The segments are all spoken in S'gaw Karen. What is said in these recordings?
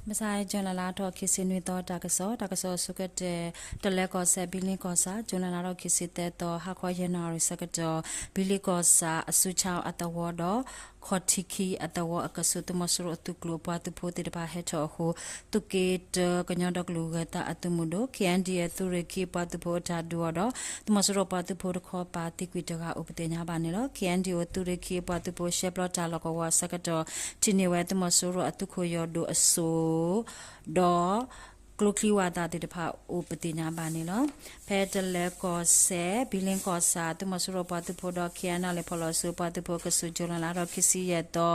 မဆါ June လါထီၣ်ခံဆံနွံသီ တၢ်ကစီၣ်, တၢ်ကစီၣ်အဆိကတၢၢ်, တလဲၤကီၢ်စဲၣ် ဘံလ့ကီၢ်ဆၣ် June လါထီၣ်ခံဆံသၢသီ ဟါခီယဲၢ်နၣ်ရံၣ်ဆၢကတီၢ် ဘံလ့ကီၢ်ဆၣ် အစုဆၣ်အသဝီဒီး ခီၣ်ထံးခံအသဝီအကဆူး သုးမီၤစိရိၤအသုးကျိၤအပှၤသုးဖိသ့ၣ်တဖၣ်ဟဲထီၣ်အဃိ သုးက့တၢ ကညီဒီကလုာ်ဂၢၤသးအသုးမုၢ်ဒိၣ် K N D A သုးရ့ၣ်ခံအပှၤသုးဖိအတၢ်ဒုးအီၤဒီး သုးမီၤစိရိၤပှၤသုးဖိတခီပၤသံကွံာ်တဂၤအိၣ်ပသ့ၣ်ညါဘၣ်န့ၣ်လီၤ. K N D O သုးရ့ၣ်ခံအပှၤသုးဖိ ရှဲပျီတၢ်လီၢ်ကဝီၤအဆၢကတီၢ် ထံၣ်န့ၢ်ဝဲသုးမီၤစိရိၤအသုးခိၣ်ယီၢ်ဒိၣ်အစိၣ်ဒီး ကျိချံဝးသးသ့ၣ်တဖၣ်အိၣ်ပသ့ၣ်ညါဘၣ်န့ၣ်လီၤ. ဖဲတလဲၤကီၢ်စဲၣ် ဘံလ့ကီၢ်ဆၣ် သုးမီၤစိရိၤပှၤသုးဖိဒီး K N L A ဖီၣ်လီၤအစုပှၤသုးဖိအကဆူး June လါထီၣ်ခံဆံယဲၢ်သီ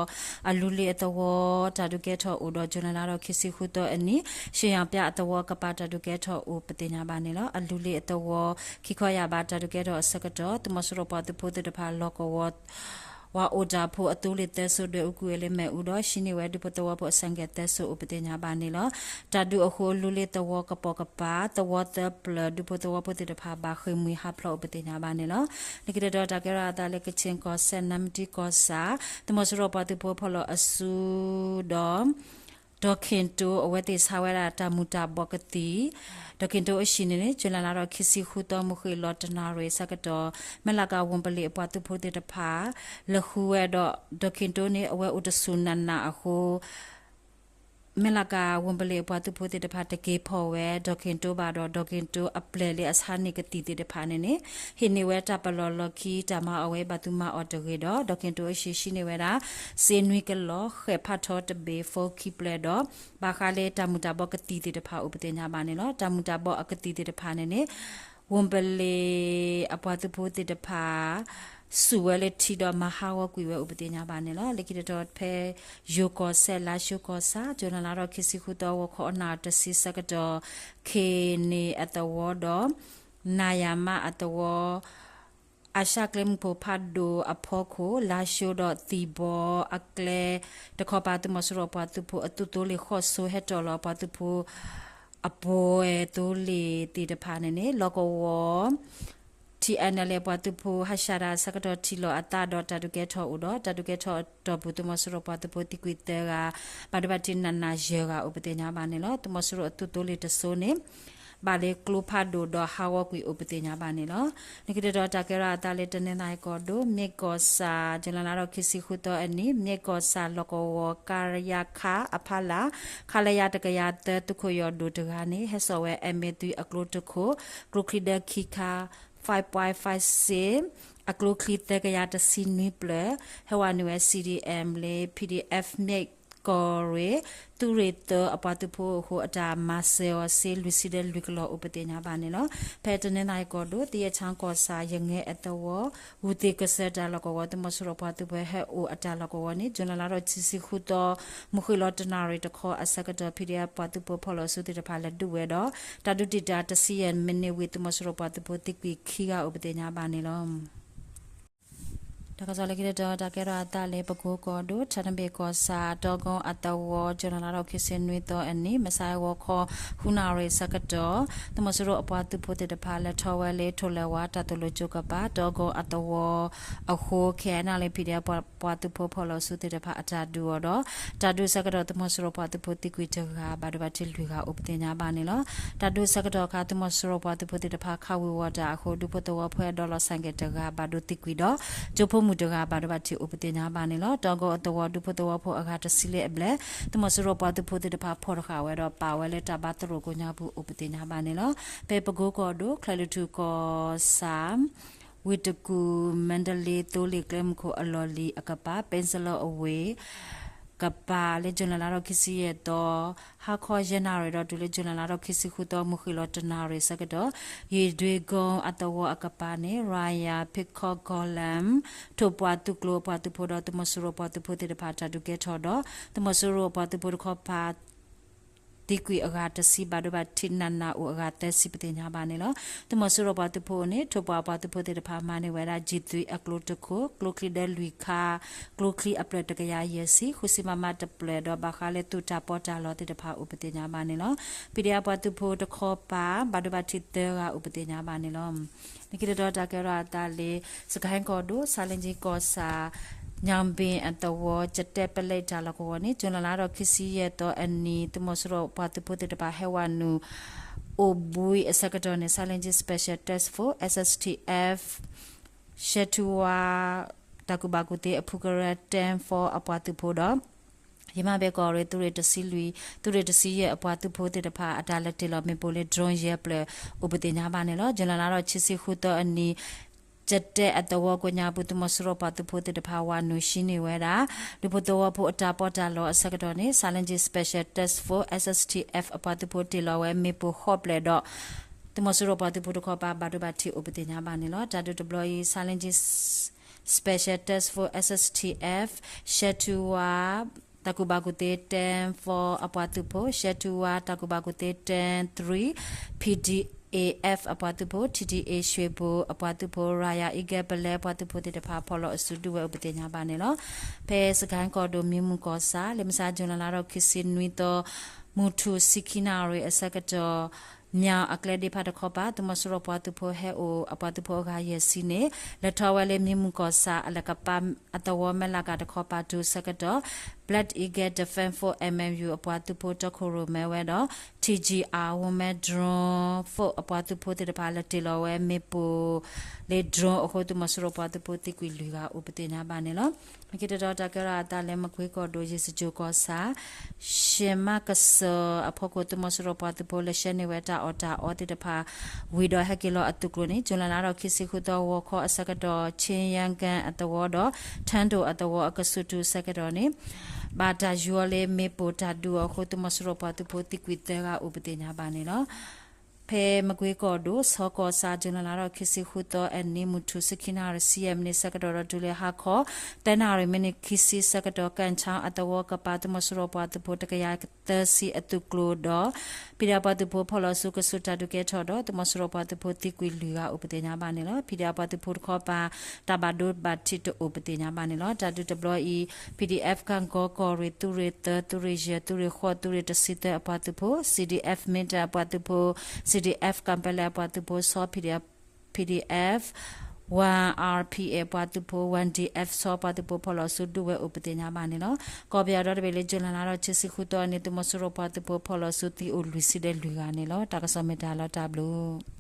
အလူလ့အသဝီတၢ်ဒုးကဲထီၣ်အိၣ်ဒီး June လါထီၣ်ခံဆံဃုသီအနံၤ ရှ့ယၣ်ပၠၣ်အသဝီအကပၤတၢ်ဒုးကဲထီၣ်အိၣ်ပသ့ၣ်ညါဘၣ်န့ၣ်လီၤ. အလူလ့အသဝီ ခံခီယာ်ဘးတၢ်ဒုးကဲထီၣ်အဆၢကတီၢ် သုးမီၤစိရိၤပှၤသုးဖိသ့ၣ်တဖၣ်လီၢ်ကဝီၤ ဝၤအိၣ်တၢ်ဖိအသိလ့ၣ်သၢစိၤ ဒွဲၣ်အူကွံာ်ဝဲလၢမ့ၣ်အူဒီး ဟံးန့ၢ်ဝဲဒူဖိသဝီဖိအစၣ်ကဲၣ်သၢစိၤအိၣ်ပသ့ၣ်ညါဘၣ်န့ၣ်လီၤ. တၢ်ဒုးအဃိ လူလ့သဝီကပိာ်ကပၤ သဝီသၢပျၢၤ ဒူဖိသဝီဖိသ့ၣ်တဖၣ်ဘၣ်ဃ့ၢ်မှံဟးဖျိးအိၣ်ပသ့ၣ်ညါဘၣ်န့ၣ်လီၤ. လၢခံတတီၤ တၢ်ကဲထီၣ်အသးလၢ ကခၠ့ၣ်ကီၢ်စဲၣ် နါမတံကီၢ်ဆၣ် သုးမီၤစိရိၤပှၤသုးဖိဖီၣ်လီၤအစုဒီး ဒီၣ်ခ့ၣ်တိ အဝဲသ့ၣ်ဆါဝဲဒၣ်တၢ်မူၤတၢ်ဘှီးကသံၣ် ဒီၣ်ခ့ၣ်တိအဟံၣ်န့ၣ်န့ၣ် ကၠူၤလဲလါထီၣ်ခံဆံဃုသီ မုၢ်ဃ့ၢ်လီၤတနၣ်ရံၣ်အဆၢကတီၢ် မဲၢ်လးကၤဝ့ၢ်ပလ့ၣ်အပှၤသုးဖိသ့ၣ်တဖၣ် လဲၤဃုဝဲဒီး ဒီၣ်ခ့ၣ်တိန့ၣ် အဝဲအိၣ်တဆူၣ်နးနးအဃိ မဲၢ်လးကၤဝ့ၢ်ပလ့ၣ်အပှၤသုးဖိသ့ၣ်တဖၣ် တက့ၤဖီၣ်ဝဲ ဒီၣ်ခ့ၣ်တိဘၣ်ဒီး ဒီၣ်ခ့ၣ်တိအပျဲၢ်လၢအဆါန့ၢ်ကသံၣ်သ့ၣ်တဖၣ်န့ၣ်န့ၣ် ဟ့ၣ်န့ၢ်ဝဲတၢ်ပလီၢ်လီၢ်ခံ တၢ်မၤအီၣ်ဝဲဘၣ်သူမၤအီၣ်တဂ့ၤဒီး ဒီၣ်ခ့ၣ်တိအဟံၣ်ဟံးန့ၢ်ဝဲဒၣ် စ့နွံကလီၢ် ဃဲၣ်ဖးထီတဘ့ၣ် ဖိခံပျဲၢ်ဒီး ဘၣ်ဃးလၢတၢ်မူၤတၢ်ဘှီးကသံၣ်သ့ၣ်တဖၣ်အိၣ်ပသ့ၣ်ညါဘၣ်န့ၣ်လီၤ. တၢ်မူၤတၢ်ဘှီးအကသံၣ်သ့ၣ်တဖၣ်န့ၣ်န့ၣ် ဝ့ၢ်ပလ့ၣ်အပှၤသုးဖိသ့ၣ်တဖၣ် စူၣ်ဝဲလၢထံဒီးမၤဟးဂီၤကွံာ်ဝဲအိၣ်ပသ့ၣ်ညါဘၣ်န့ၣ်လီၤ. လၢခံတတီၤဖဲ ယိၤကီၢ်စဲၣ် လါၡိကီၢ်ဆၣ် ကၠူၤလဲလါထီၣ်ခံဆံဃုသီ ဂီၤခီအနၣ်တဆံဆၢကတီၢ် ခ့ၣ်န့ၣ်အသဝီဒီး နၤယၤမးအသဝီ အရှၣ်ကျဲမုၢ်ခိၣ်ဖးဒိၣ်အဖီခိၣ် လါၡိဒီးသံၣ်ဘီအကျဲတခီပၤ သုးမီၤစိရိၤအပှၤသုးဖိအသုးသိလ့ၣ်ဃိးစိဟဲတီၣ်လီၤအပှၤသုးဖိ အပှဲၤသိလ့ၣ်သ့ၣ်တဖၣ်န့ၣ်န့ၣ် လီၢ်ကဝီၤ T N L A အပှၤသုးဖိဟးဆှဲးတၢ်အဆၢကတီၢ်ထံၣ်လိာ်အသးဒီးတၢ်ဒုးကဲထီၣ်အိၣ်ဒီး တၢ်ဒုးကဲထီၣ်အတီၢ်ပူၤ သုးမီၤစိရိၤပှၤသုးဖိသံကွံာ်သၢဂၤ ဘၣ်ဒိဘၣ်ထံးနးနးယဲၢ်ဂၤအိၣ်ပသ့ၣ်ညါဘၣ်န့ၣ်လီၤ. သုးမီၤစိရိၤအသုးသိလ့ၣ်တစိန့ၣ် ဘၣ်လၢကျိဖးဒိၣ်ဒီးဟးဂီၤကွံာ်အိၣ်ပသ့ၣ်ညါဘၣ်န့ၣ်လီၤ. လၢခံတတီၤတၢ်ကဲထီၣ်အသးလၢတနီသရံၣ်ကီၢ်ဒိၣ် မ့ၢ်ကီၢ်ဆၣ် ကၠူၤလဲလါထီၣ်ခံဆံဃုသီအနံၤ မ့ၢ်ကီၢ်ဆၣ်လီၢ်ကဝီၤ ကရခ အဖီလာ် ခလရ တကယၤသၢ သုးခိၣ်ယီၢ်ဒိၣ်တဂၤန့ၣ် ဟဲစိာ်ဝဲ M A three အကျိတခိၣ် ကျိချံဒၢခံခါ five point five six အကျိချံသၢကယၤတဆံနွံပျဲၢ် ဟဲဝဲနုာ်ဝဲ C D M လၢ P D F မ့ၢ်ကီၢ်ရ့ၣ် သုးရ့ၣ်သၢအပှၤသုးဖိအဃိ အတၢ်မၤစၢၤအီၤစ့လွံၢ်ဆံဒီးလွံၢ်ကလီၢ်အိၣ်ပသ့ၣ်ညါဘၣ်န့ၣ်လီၤ. ဖဲတနီသရံၣ်ကီၢ်ဒိၣ် သယဲၣ်ဆၣ်ကီၢ်ဆၣ် ယငဲအသဝီ ဂုၢ်သ့ၣ်ကစၢၢ်တၢ်လီၢ်ကဝီၤ သုးမီၤစိရိၤပှၤသုးဖိဟဲအိၣ်အတၢ်လီၢ်ကဝီၤန့ၣ် ကၠူၤလဲလါထီၣ်ခံဆံဃုသီ မုၢ်ဃ့ၢ်လီၤတနၣ်ရံၣ်တခီအဆၢကတီၢ် P D F ပှၤသုးဖိဖီၣ်လီၤစုသ့ၣ်တဖၣ်လဲၤဒုးဝဲဒီး တၢ်ဒုးတံာ်တာ်တဆံယဲၢ်မံးနံးဝံၤ သုးမီၤစိရိၤပှၤသုးဖိသံကွံာ်ခံဂၤအိၣ်ပသ့ၣ်ညါဘၣ်န့ၣ်လီၤ. တၢ်ကစီၣ်လၢခံတတီၤ တၢ်ကဲထီၣ်အသးလၢပကိကီၢ်ဒိၣ် ထၣ်နဘ့ၣ်ကီၢ်ဆၣ် တီကီအသဝီ ကၠူၤလဲလါထီၣ်ခံဆံနွံသီအနံၤ မုၢ်ဆါဂီၤခီ ဃုနၣ်ရံၣ်ဆၢကတီၢ် သုးမီၤစိရိၤအပှၤသုးဖိသ့ၣ်တဖၣ် လဲၤထီၣ်ဝဲလၢထိၣ်လဲၤဝါတၢ်သိၣ်လိကၠိကပၤ တီကီအသဝီအဃိ K N L A P D F ပှၤသုးဖိဖီၣ်လီၤစုသ့ၣ်တဖၣ်အတၢ်ဒုးအီၤဒီး တၢ်ဒုးဆၢကတီၢ် သုးမီၤစိရိၤပှၤသုးဖိသံကွံာ်တဂၤ ဘၣ်ဒိဘၣ်ထံးလွံၢ်ဂၤအိၣ်ပသ့ၣ်ညါဘၣ်န့ၣ်လီၤ. တၢ်ဒုးဆၢကတီၢ်အခါ သုးမီၤစိရိၤပှၤသုးဖိသ့ၣ်တဖၣ်ခးဝံၤဝီၤတၢ်အဃိ ဒူဖိသဝီဖိအဲၣ်ဒိးလီၤစၣ်ကဲၣ်တဂၤ ဘၣ်ဒိသံကွံာ်ဒီး ကၠိဖိမုၣ်တဂၤ ဘၣ်ဒိဘၣ်ထံးအိၣ်ပသ့ၣ်ညါဘၣ်န့ၣ်လီၤ. တီကီအသဝီဒူဖိသဝီဖိအဂၤတဆံလၢအဘျဲၣ် သုးမီၤစိရိၤပှၤသုးဖိသ့ၣ်တဖၣ်ဖီၣ်တဃာ်ဝဲဒီး ပာ်ဝဲလၢတၢ်ဘါသရိာ်ကိးညါပူၤအိၣ်ပသ့ၣ်ညါဘၣ်န့ၣ်လီၤ. ဖဲပကိကီၢ်ဒိၣ် ချဲးလွီၢ်ထူၣ်ကီၢ်ဆၣ် ဝ့ၢ်တကူၣ် မၣ်တလ့သိလ့ၣ်ကျဲမုၢ်ခိၣ်အလီၢ်လံၤအကပၤ ပ့စလီအဝ့ၢ် ကပၤလၢ ကၠူၤလဲလါထီၣ်ခံဆံယဲၢ်သီ ဟါခီယဲၢ်နၣ်ရံၣ်ဒီးတုၤလၢ ကၠူၤလဲလါထီၣ်ခံဆံဃုသီ မုၢ်ဃ့ၢ်လီၤတနၣ်ရံၣ်ဆၢကတီၢ် ယ့ၢ်ဒွ့ကီအသဝီအကပၤန့ၣ် ရၤယၤ ဖ့ခီကီၢ်လၢမ် ထိၣ်ပှၢ်သုးကျိၤအပှၤသုးဖိဒီး သုးမီၤစိရိၤပှၤသုးဖိသ့ၣ်တဖၣ် တၢ်ဒုးကဲထီၣ်ဒီး သုးမီၤစိရိၤအပှၤသုးဖိတခီပၤ သံကွံာ်အဂၤတဆံ ဘၣ်ဒိဘၣ်ထံးနးနးအိၣ်အဂၤသၢဆံ ပသ့ၣ်ညါဘၣ်န့ၣ်လီၤ. သုးမီၤစိရိၤပှၤသုးဖိန့ၣ် ထိၣ်ပှၢ်အပှၤသုးဖိသ့ၣ်တဖၣ် မၤန့ၢ်ဝဲဒၣ် G three အကျိတခိၣ်, ကျိချံဒၢလွံၢ်ခါ, ကျိချံအပျဲၢ်တကယၤယဲၢ်ဆံ, ဃုဆံ မမ တပျဲၢ်ဒီး ဘၣ်ဃးလၢသုးတၢ်ပီးတၢ်လီသ့ၣ်တဖၣ်အိၣ်ပသ့ၣ်ညါဘၣ်န့ၣ်လီၤ. ပံၤဒဲးအပှၤသုးဖိတခီပၤ ဘၣ်ဒိဘၣ်ထံးသၢဂၤအိၣ်ပသ့ၣ်ညါဘၣ်န့ၣ်လီၤ. လၢခံတတီၤတၢ်ကဲထီၣ်အသးလၢ စကဲၣ်ကီၢ်ဒိၣ် ဆါလ့ကၠံကီၢ်ဆၣ် ညောင်ပင် အသဝီ ကတဲပလဲတၢ်လီၢ်ကဝီၤန့ၣ် ကၠူၤလဲလါထီၣ်ခံဆံယဲၢ်သီအနံၤ သုးမီၤစိရိၤပှၤသုးဖိသ့ၣ်တဖၣ်ဟဲဝၤနုာ် အိၣ်ဘှံးအဆၢကတီၢ်န့ၣ် Silent Special Task Force, S S T F ရှဲထူဝါ တၢ်ကူၣ်ဘၣ်ကူၣ်သ့အဖုကရၢ Ten Four အပှၤသုးဖိဒီး ယမၤဘဲကီၢ်ရ့ၣ် သုးရ့ၣ်တဆံလွံၢ် သုးရ့ၣ်တဆံယဲၢ်အပှၤသုးဖိသ့ၣ်တဖၣ် အတၢ်လဲၤတ့ၢ်လီၤမ့ၣ်ပိၢ်လၢ drone ယဲၢ်ဖျၢၣ် အိၣ်ပသ့ၣ်ညါဘၣ်န့ၣ်လီၤ. ကၠူၤလဲလါထီၣ်ခံဆံဃုသီအနံၤ ကတဲအသဝီကိးညါပူၤ သုးမီၤစိရိၤပှၤသုးဖိသ့ၣ်တဖၣ်ဝၤနုာ်ဟံးန့ၢ်ဝဲဒၣ် ဒူဖိသဝီဖိအတၢ်ပီးတၢ်လီအဆၢကတီၢ်န့ၣ် Silent Special Task Force, S S T F အပှၤသုးဖိတ့ၢ်လီၤဝဲမ့ၣ်ပိၢ်ဃိးဖျၢၣ်ဒီး သုးမီၤစိရိၤပှၤသုးဖိတခီပၤ ဘၣ်ဒိဘၣ်ထံးအိၣ်ပသ့ၣ်ညါဘၣ်န့ၣ်လီၤ. တၢ်ဒုးတဘျီအံၤ Silent Special Task Force, S S T F ရှဲထူဝါ တၢ်ကူၣ်ဘၣ်ကူၣ်သ့ Ten Four အပှၤသုးဖိ, ရှဲထူဝါ တၢ်ကူၣ်ဘၣ်ကူၣ်သ့ Ten Three, P D A F အပှၤသုးဖိ, T D A ရွှ့ၣ်ပူၤအပှၤသုးဖိ, Royal Eagle ပလဲအပှၤသုးဖိသ့ၣ်တဖၣ် ဖီၣ်လီၤအစုဒုးဝဲအိၣ်ပသ့ၣ်ညါဘၣ်န့ၣ်လီၤ. ဖဲစကဲၣ်ကီၢ်ဒိၣ် မံၤမုၢ်ကီၢ်ဆၣ် လၢမုၢ်ဆါ ကၠူၤလဲလါထီၣ်ခံဆံနွံသီ မုၢ်ထူၣ်ဆံခံနၣ်ရံၣ်အဆၢကတီၢ် မၠၣ်အကျဲဒ့ဖးတခီပၤ သုးမီၤစိရိၤပှၤသုးဖိဟဲအိၣ်အပှၤသုးဖိအဂၤယဲၢ်ဆံန့ၣ် လဲၤထီၣ်ဝဲလၢမံၤမုၢ်ကီၢ်ဆၣ် အလဲၤကပၤအသဝီမဲလးကၤတခီပၤတုၤဆၢကတီၢ် Black Eagle Defense Force, M M U အပှၤသုးဖိတီခိၣ်ရိၣ်မဲဝဲဒီး T G R Women Drone Force အပှၤသုးဖိသ့ၣ်တဖၣ် လဲၤတ့ၢ်လီၤဝဲမ့ၣ်ပိၢ်လၢ drone အဃိ သုးမီၤစိရိၤပှၤသုးဖိသံကွံာ်လွံၢ်ဂၤအိၣ်ပသ့ၣ်ညါဘၣ်န့ၣ်လီၤ. မ့ၢ်က့ၤတတီၤတၢ်ကဲထီၣ်အသးလၢမကွ့ကီၢ်ဒိၣ် ယ့ၣ်စကြိၣ်ကီၢ်ဆၣ် ရှ့မးကစၢၢ်အဖီခိၣ် သုးမီၤစိရိၤပှၤသုးဖိလဲၤရှဲန့ၢ်ဝဲတၢ်အီၣ်တၢ်အီသ့ၣ်တဖၣ် ဝံၤဒီးဟဲက့ၤလီၤအသုးကျိၤန့ၣ် ကၠူၤလဲလါထီၣ်ခံဆံဃုသီ ဂီၤခီအဆၢကတီၢ် ခ့ယကၣ်အသဝီဒီး ထၢဒိၣ်အသဝီအကဆူးတုၤဆၢကတီၢ်န့ၣ် ဘၣ်တၢ်ယူၤအီၤလၢမ့ၣ်ပိၢ်တၢ်ဒုးအီၤအဃိ သုးမီၤစိရိၤပှၤသုးဖိသံကွံာ်သၢဂၤအိၣ်ပသ့ၣ်ညါဘၣ်န့ၣ်လီၤ. ဖဲမကွ့ကီၢ်ဒိၣ် ဆီကီၢ်ဆၣ် ကၠူၤလဲလါထီၣ်ခံဆံဃုသီအနံၤ မုၢ်ထူၣ်ဆံခံနၣ်ရံၣ်ဆံယဲၢ်မံးနံးဆၢကတီၢ်ဒီးတုၤလၢဟါခီ သၢနၣ်ရံၣ်မံးနံးခံဆံဆၢကတီၢ် ကၣ်ခၠါအသဝီကပၤ သုးမီၤစိရိၤပှၤသုးဖိတကယၤသၢဆံအသုးကျိၤဒီး ဖံးဒဲးပှၤသုးဖိဖီၣ်လီၤဆူကဆူးတၢ်ဒုးကဲထီၣ်ဒီး သုးမီၤစိရိၤပှၤသုးဖိသံကွံာ်လွံၢ်ဂၤအိၣ်ပသ့ၣ်ညါဘၣ်န့ၣ်လီၤ. ဖံးဒဲးပှၤသုးဖိတခီပၤ တၢ်ဘၣ်ဒိဘၣ်ထံးတအိၣ်ပသ့ၣ်ညါဘၣ်န့ၣ်လီၤ. တၢ်ဒုးတဘျီအံၤ P D F ကၣ်ကီကီၢ်ရ့ၣ် သုးရ့ၣ်သၢ သုးရ့ၣ်ယဲၢ် သုးရ့ၣ်ဃိး သုးရ့ၣ်တဆံသၢအပှၤသုးဖိ C D F မ့ၢ်တၢ်အပှၤသုးဖိ C D F ကၣ်ပဲလဲအပှၤသုးဖိ ဆီ P D F, P D F, one R P A အပှၤသုးဖိ one D F ဆီပှၤသုးဖိဖီၣ်လီၤဆူဒုးဝဲအိၣ်ပသ့ၣ်ညါဘၣ်န့ၣ်လီၤ. ကီၢ်ပယီၤဒီတဘ့ၣ်လၢ ကၠူၤလဲလါထီၣ်ခံဆံဃုသီအနံၤ သုးမီၤစိရိၤပှၤသုးဖိဖီၣ်လီၤဆူသံအိၣ်လွံၢ်ဆံဒီးလွံၢ်ဂၤန့ၣ်လီၤ. တၢ်ကစီၣ်မ့ၢ်တၢ်လီၤတၢ်ဘျုး